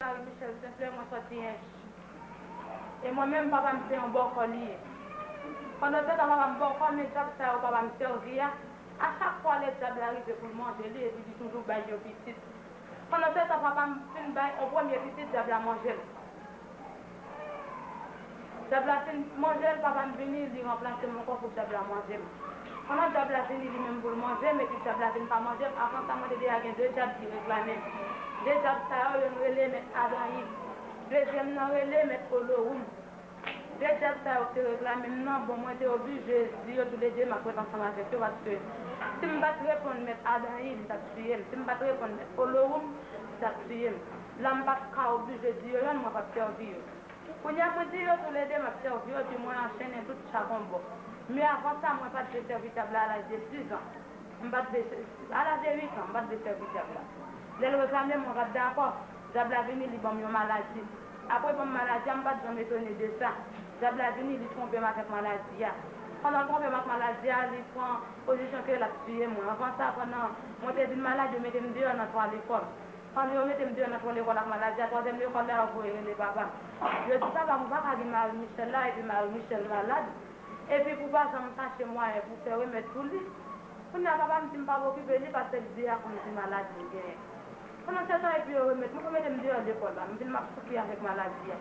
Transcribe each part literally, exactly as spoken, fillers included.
Mari Michel, senplè, mwen sòti Ench. E mwen menm, papa m se yon bòkò li ye. Pandan se tan, papa m bòkò, men dyab sa yo papa m sèvi a, a chak fwa lè dyab la rive pou l manje li, epi li toujou bay yo pitit. Pandan se tan, papa m fin bay yon premye pitit, dyab la manje l. Dyab la fin manje l, papa m vini, li ranplase m ankò pou dyab la manje m. Pandan dyab la vini li menm pou l manje m, epi dyab la vin pa manje m, avan sa mwen te deja gen de dyab ki reklame m. De dyab sa yo, youn rele Mèt Adanyi. Dezyèm nan rele Mèt Olowoum. De dyab sa yo ki te reklame m nan, bon, mwen te oblije di yo toulede m ap ret ansanm avèk yo, paske si m pa t reponn Mèt Adanyi, li t ap tiye m. Si m pa t reponn Mèt Olowoum, li t ap tiye m. La m pa t ka oblije di yo yonn, mwen p ap sèvi yo. Kounye a, mwen di yo toulede m ap sèvi yo, epi mwen anchennen tout chak yon bò. Men avan sa, mwen pa t vle sèvi dyab la a laj de sis an. M pa t vle, a laj de uit an, m pa t vle sèvi dyab la. Lè l reklame m, mwen pa t dakò. Dyab la vini, li ban m yon maladi. Apre ban m maladi a, m pa t janm etone de sa. Dyab la vini, li twonpe m avèk maladi a. Pandan l twonpe m ak maladi a, li pran pozisyon ke l ap tiye mwen. Avan sa, pandan mwen te vin malad, yo mete m deyò nan twa lekòl. Pandan yo mete m deyò nan twa lekòl ak maladi a, twazyèm lekòl la, yo voye rele papa m. Yo di, "Papa m, ou pa ka gen Mari Michel la, epi Mari Michel malad. Epi pou pa janm chache mwayen pou fè remèd pou li." Kounye a, papa m di m pa okipe li, paske li deja konn ki maladi m genyen. Pandan se tan, epi yo remèt mwen, yo mete m deyò lekòl la. M vin m ap soufri avèk maladi a.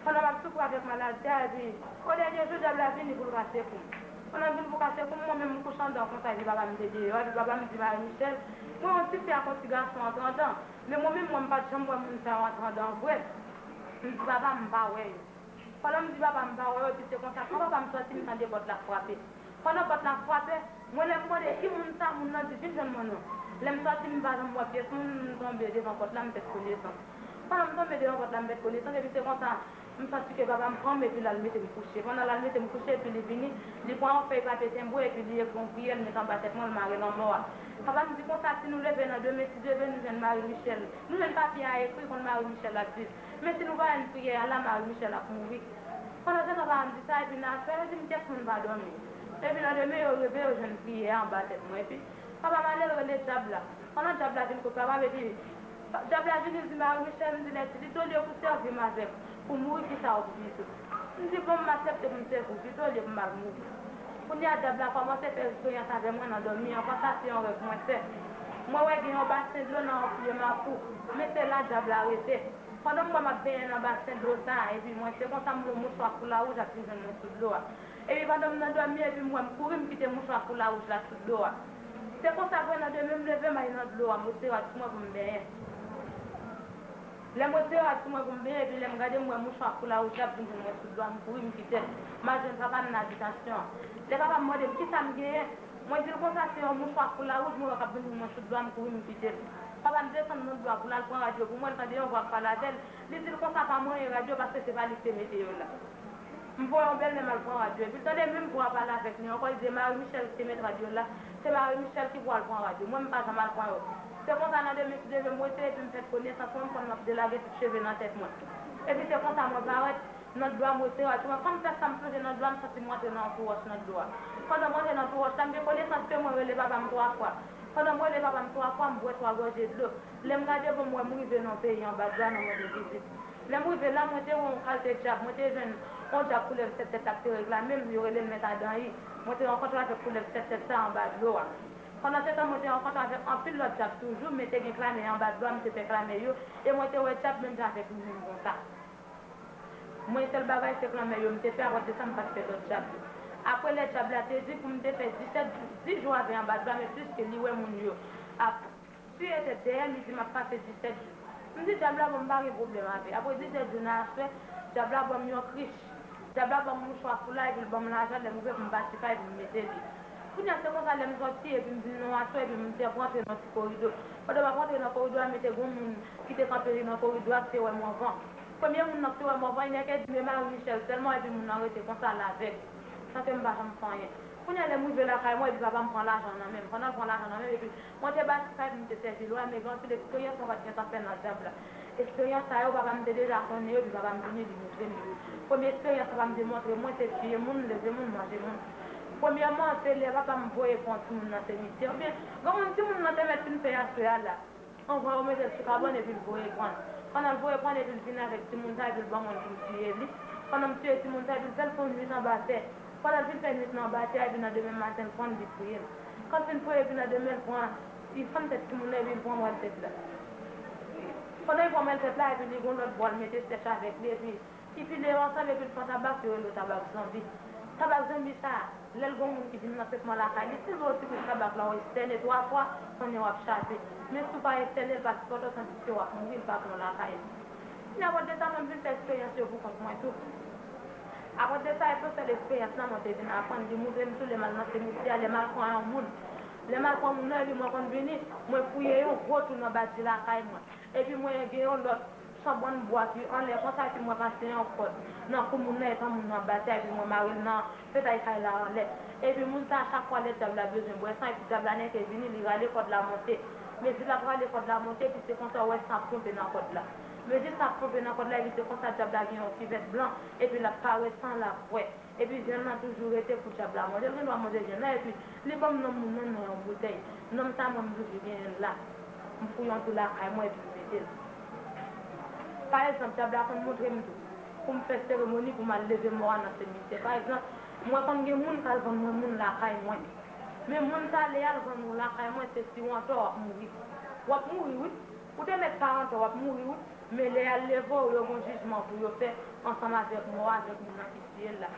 Pandan m ap soufri avèk maladi a, epi o dènye jou, dyab la vini pou l kase kou m. Pandan l vin pou kase kou m, mwen menm m kouche anndan konsa, epi papa m te deyò, epi papa m di Mari Michel, mwen yon ti fi ak yon ti gason antre anndan. Men mwen menm, mwen m pa t janm wè moun sa yo antre anndan vre. M di papa m, m pa wè yo. Pandan m di papa m pa wè yo, epi se konsa, kan papa m sòti, m tande pòt la frape. Pandan pòt la frape, mwen lè m mande ki moun sa, moun nan di, "Vin jwenn mwen non." Lè m sòti, m pa janm wè pyès moun, m tonbe devan pòt la, m pèt konesans. Pandan m tonbe devan pòt la, m pèt konesans, epi se konsa, m santi ke papa m pran m, epi l al mete m kouche. Pandan l al mete m kouche, epi li vini, li pran yon fèy papye tenbre, epi li ekri yon priyè, l mete anba tèt mwen, l mare lanmò a. Papa m di konsa, "Si nou leve nan demen, si Dye vle, nou jwenn Mari Michel. Nou jwenn papye a ekri, konn Mari Michel ap viv." Men si nou pa jwenn priyè a la, Mari Michel ap mouri. Pandan se tan, papa m di sa, epi nan aswè, yo di m, "Kiyès moun pa dòmi?" Epi nan demen, yo reve, yo jwenn priyè a anba tèt mwen. Epi papa m ale, l rele dyab la. Pandan dyab la vin kot papa m, epi dyab la vini, l di, "Mari Michel," m di, "Lè ti, li tolye pou sèvi m avèk, pou mouri, kisa w di tou?" M di, "Bon, m aksepte pou m sèvi w, li tolye pou m al mouri." Kounye a, dyab la kòmanse fè eksperyans avè mwen nan dòmi an, konsa se yon rèv mwen fè. Mwen wè gen yon basen dlo nan yon pye mapou, men se la dyab la rete. Pandan m wè m ap benyen nan basen dlo sa a, epi mwen se konsa m wè yon mouchwa koulawouj ap vin jwenn mwen sou dlo a. Epi pandan m nan dòmi, epi m wè m kouri m kite mouchwa koulawouj la sou dlo a. Se konsa vre nan demen m leve m al nan dlo a, m retire rad sou mwen pou m benyen. Lè m retire rad sou mwen pou m benyen, epi lè m gade m wè mouchwa koulawouj la ap vin jwenn mwen sou dlo a, m kouri m kite l. M al jwenn papa m nan abitasyon an. Lè papa m mande m kisa m genyen, mwen di l konsa se yon mouchwa koulawouj mwen wè k ap vin jwenn mwen sou dlo a, m kouri m kite l. Papa m desann nan dlo a pou l al pran rad yo pou mwen, l tande yon vwa k pale avè l. Li di l konsa pa manyen rad yo paske se pa li ki te mete yo la. M voye yon bèlmè m al pran rad yo. Epi l tande menm vwa a pale avèk li ankò, li di, "E Mari Michel ki te met rad yo la, se Mari Michel ki pou al pran rad yo. Mwen, m pa janm al pran yo." Se konsa, nan demen, si Dye vle, m retire epi m fèt konesans mwen, m konn m ap delage tout cheve nan tèt mwen. Epi se konsa mwen parèt nan dlo a, m retire rad sou mwen. Kan m fè sa, m plonje nan dlo a, m santi m rantre nan yon tou wòch nan dlo a. Pandan m rantre nan tou wòch la, m gen konesans ke mwen rele papa m twa fwa. Pandan m rele papa m twa fwa, m bwè twa gòje dlo. Lè m gade bò m, m wè m rive nan yon peyi anba dlo a nan mande vizit. Lè m rive la, mwen te wè yon kalte dyab. Mwen te jwenn yon dyab koulèv sèt tèt la k te reklame m, yo rele l Mèt Adanyi. Mwen te rankontre avèk koulèv sèt tèt sa anba dlo a. Pandan se tan, mwen te rankontre avèk anpil lòt dyab toujou, men te gen klamè anba dlo a, m te pè klamè yo, e mwen te wè dyab menm jan avèk nou menm konsa. Mwen, sèl bagay, se klamè yo m te pè, apati de sa, m pa t pè lòt dyab yo. Apre, lè dyab la te di pou m te fè disèt jou, dis jou avè anba dlo a, men pliske li wè moun yo ap tiye tèt dèyè m, li di m ap pase disèt jou. M di dyab la, "Bon, m pa gen pwoblèm avè." Apre disèt jou nan aswè, dyab la ban m yon krich. Dyab la ban m mouchwa koulawouj, epi l ban m lajan, lè m rive pou m pati kay pou m mete li. Kounye a, se konsa, lè m sòti, epi m vin nan yon aswè, epi m te ap rantre nan ti koridò. Pandan m ap rantre nan koridò a, men te gen yon moun ki te kanpe nan koridò a, ki te wè m anvan. Premye moun nan ki te wè m anvan, li nèk di m, "E Mari Michel sèlman," epi moun nan rete konsa, l avèg, san ke m pa janm fè anyen. Kounye a, lè m rive lakay mwen, epi papa m pran lajan nan men m. Pandan l pran lajan nan men m, epi mwen te bati kay pou m te sèvi lwa, men gen anpil eksperyans mwen pa t gentan fè nan dyab la. Eksperyans sa yo, papa m te deja konnen yo, epi papa m vini, li montre m yo. Premye eksperyans papa m te montre mwen, se tiye moun, leve moun, manje moun. Premyèman, se lè papa m voye pran timoun nan semityè. Oubyen, gen moun timoun nan te mèt fin fè aswè a la. Anvan yo mete l sou kabann epi l voye pran l. Pandan l voye pran l epi l vin avèk timoun sa epi l ban mwen l pou m tiye li. Pandan m tiye timoun sa epi l fè l fè yon nwit anba tè. Pandan l fin fè nwit lan anba tè a epi nan demen maten l pran l li priye m. Kan l fin priye epi nan demen l pran, li fann tèt timoun nan epi l pran mwèl tèt la. Pandan li pran mwèl tèt la epi li gen yon lòt bwa l mete sèch avèk li epi li pile yo ansanm epi l fè yon tabak yo rele yo tabak zonbi. Tabak zonbi sa a, lè l gen yon moun ki vin nan tretman lakay li, si l ba w ti kout tabak la w estène twa fwa, konnen w ap chape. Men si w pa estène l pa sipòte w santi ke w ap mouri, l pa pran w lakay li. Epi apre de sa mwen m vin fè eksperyans yo pou kont mwen tou. Apre de sa e yon sèl eksperyans la mwen te vin aprann, li moutre m tou lè m al nan simityè, lè m al pran yon moun. Lè m al pran moun nan epi mwen konn vini, mwen fouye yon gwo twou nan bati lakay mwen. Epi mwen gen yon lòt chanbwann bwa ki anlè konsa epi mwen pase yon kòd nan kou moun nan etan moun nan anba tè epi mwen mare l nan fetay kay la anlè. Epi moun sa a chak fwa lè dyab la bezwen bwè san epi dyab la nèke vini li rale kòd la monte. Mezi l ap rale kòd la monte epi se konsa w wè san ap tonbe nan kòd la. Mezi san ap tonbe nan kòd la epi se konsa dyab la gen yon kivèt blan epi l ap pare san l ap bwè. Epi vyann lan toujou rete pou dyab la manje. L gen dwa manje vyann lan epi li ban m non moun nan nan yon boutèy. Nonm sa mwen m toujou genyen l la. M fouye yon twou lakay mwen epi m mete l. Pa egzanp, dyab la konn montre m tou pou m fè seremoni pou m al leve mò a nan simityè. Pa egzanp, mwen konn gen moun k al vann mwen moun lakay mwen. Men moun sa lè y al vann ou lakay mwen se si w antò w ap mouri. W ap mouri wi. Ou te mèt pa antò w ap mouri wi. Men lè y al leve w yo gen yon jijman pou yo fè ansanm avèk mò a avèk moun nan ki tiye l la.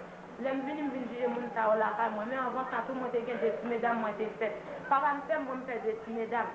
Lè m vini m vin jije moun sa yo lakay mwen. Men anvan sa tou mwen te gen de ti medam mwen te fè. Papa m fè m mwen m fè de ti medam.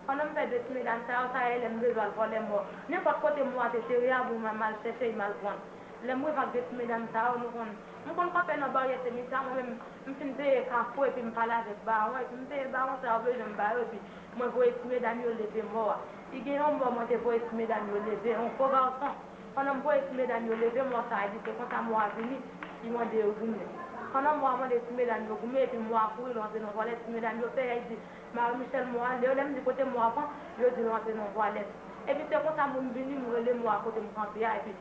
Pandan m fè de ti medam sa yo, sa ye lè m bezwen al vòlè mò. Nenpòt kote mò a te tere a, bon, m al chèche l, m al pran l. Lè m rive ak de ti medam sa yo, nou konn, m konn kanpe nan baryè semityè a, mwen menm, m fin peye kafou epi m pale avèk bawon, epi m peye bawon sa yo bezwen m ba yo, epi mwen voye ti medam yo leve mò a. Li gen yon mò mwen te voye ti medam yo leve, yon gwo gason. Pandan m voye ti medam yo leve mò sa a, epi se konsa mò a vini, li mande yo goumen. Pandan mò a mande ti medam yo goumen, epi mò a kouri, l rantre nan twalèt, ti medam yo pè, li di, Marie Michèle mò a, lè yo lè m di kote mò a pran, yo di l rantre nan twalèt. Epi se konsa moun vini, m rele mò a kote m kanpe a, epi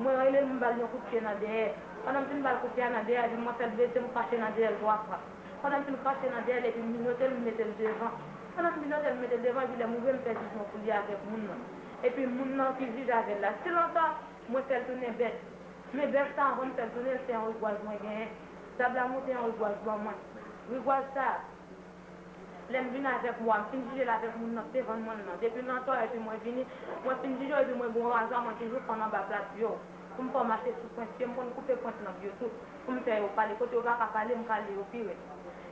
mwen rele l, m ba l yon kout pye nan dèyè. Pandan m fin ba l kout pye a nan dèyè, epi mwen fè l bese, m krache nan dèyè l twa fwa. Pandan m fin krache nan dèyè l, epi m minote l, m mete l devan. Pandan m minote l, m mete l devan, epi lè m ouvri, m fè jijman pou li avèk moun nan. Epi moun nan ki jij avè l la, si l antò, mwen fè l tounen bèf. Men bèf sa, anvan m fè l tounen, se yon rigwaz mwen genyen. Dyab la monte yon rigwaz ban mwen. Rigwaz sa, lè m vin avèk mò a, m fin jije l avèk moun nan k te vann mwen l lan. Depi l antò, epi mwen vini, mwen fin jije w, epi mwen gen yon razwa, mwen toujou fann anba plat pye w. Pou m fè w mache sou pwent pye, m konn koupe pwent lang yo tou. Pou m fè yo pale, kote yo pa ka pale, m kale yo pi rèd.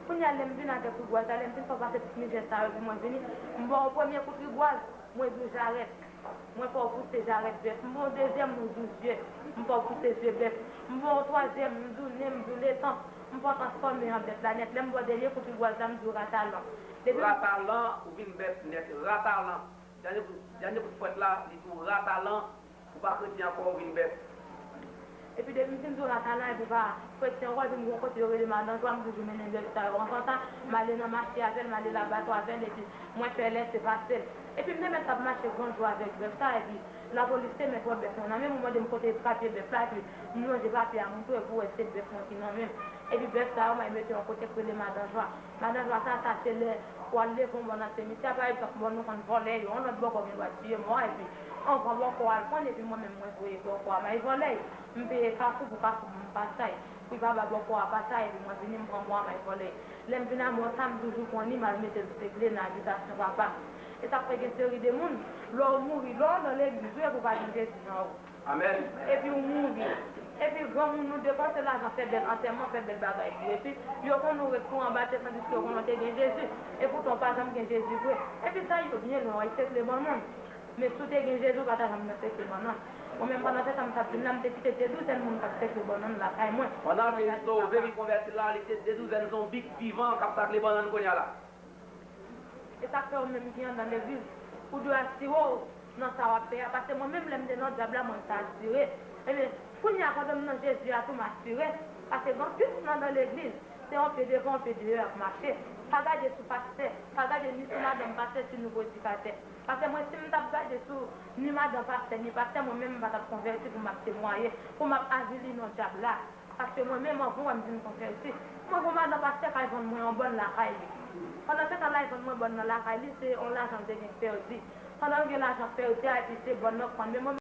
Kounye a, lè m vin avèk rigwaz la, lè m fin fè w pase tout mizè sa yo, epi mwen vini, m ba w premye kout rigwaz, mwen di w jarèt. Mwen fè w pouse jarèt bèf. M ba w dezyèm, mwen di w zye. M fè w pouse zye bèf. M ba w twazyèm, m di w nen, m di w letan. M fè w transfòme an bèt la nèt. Lè m ba w dènye kout rigwaz la, m di w ratalan. Depi m Ratalan, ou vin bèf nèt. Ratalan. Dènye kout, dènye kout fwèt la, li di w ratalan, ou pa kretyen ankò, ou vin bèf. Epi depi m fin di w ratalan, epi pa kretyen ankò, epi m gen yon kote yo rele Madanjwa, m toujou mennen bèf sa yo. Anvan sa, m ale nan mache avè l, m ale Labatwa avè l, epi mwen fè lèse pase l. Epi m te mèt ap mache gran jou avèk bèf sa, epi lapolis te mèt wè bèf mwen nan men m, yo mande m kote papye bèf la, epi m lonje papye a montre yo pou wè se bèf mwen ki nan men m. Epi bèf sa yo, mwen mete yon kote k rele Madanjwa. Madanjwa sa, sa se lè w al leve yon bò nan semityè a, pa egzanp, bò nou konn vòlè yo, yon lòt bòkò gen dwa tiye mò a, epi anvan bòkò a al pran l, epi mwen menm mwen voye bòkò a, m al vòlè l. M peye kafou pou kafou pou m pa chay, pou l pa ba bòkò a pa chay, epi mwen vini m pran mò a m al vòlè l. Lè m vin a mò sa, m toujou pran li, m al mete l sou te gle nan abitasyon papa m. E sa k fè gen seri de moun, lè w mouri, lè w nan legliz, wi, e pou pa gen Jezi nan ou. Amèn. Epi w mouri. Epi granmoun nou depanse lajan fè bèl antèman, fè bèl bagay pou yo. Epi yo konn ou ret tou anba tè tandiske yo konnen w te gen Jezi. Epoutan w pa janm gen Jezi vre. Epi sa yo byen lwen, w al sekle bannann. Men si w te gen Jezi, w pa ta janm nan sekle bannann. Mwen menm pandan se tan m t ap vin la, m te kite de douzèn moun k ap sekle bannann lakay mwen. Pandan ke Kristo vle vin konvèti la, li kite de douzèn zonbi k vivan k ap sakle bannann kounye a la. E sa k fè ou menm ki anndan legliz, ou dwe asire w nan sa w ap fè a, paske mwen menm lè m te nan dyab la, mwen m te asire. Ebyen, kounye a pandan m nan Jezi a tou, m asire, paske gen anpil moun anndan legliz, se yon pye devan, yon pye deyò y ap mache. Pa gade sou pastè, pa gade ni sou madanm pastè, si nou predikatè. Paske mwen, si m t ap gade sou ni madanm pastè, ni pastè, mwen menm m pa t ap konvèti pou m ap temwaye, pou m ap avili non dyab la. Paske mwen menm, anvan w wè m vin konvèti, mwen gen yon madanm pastè k al vann mwen yon bòn lakay li. Pandan se tan l al vann mwen bòn nan lakay li, se yon lajan l te gen k pèdi. Pandan l gen lajan fè yo te al pise bòn nan k fann. Men mwen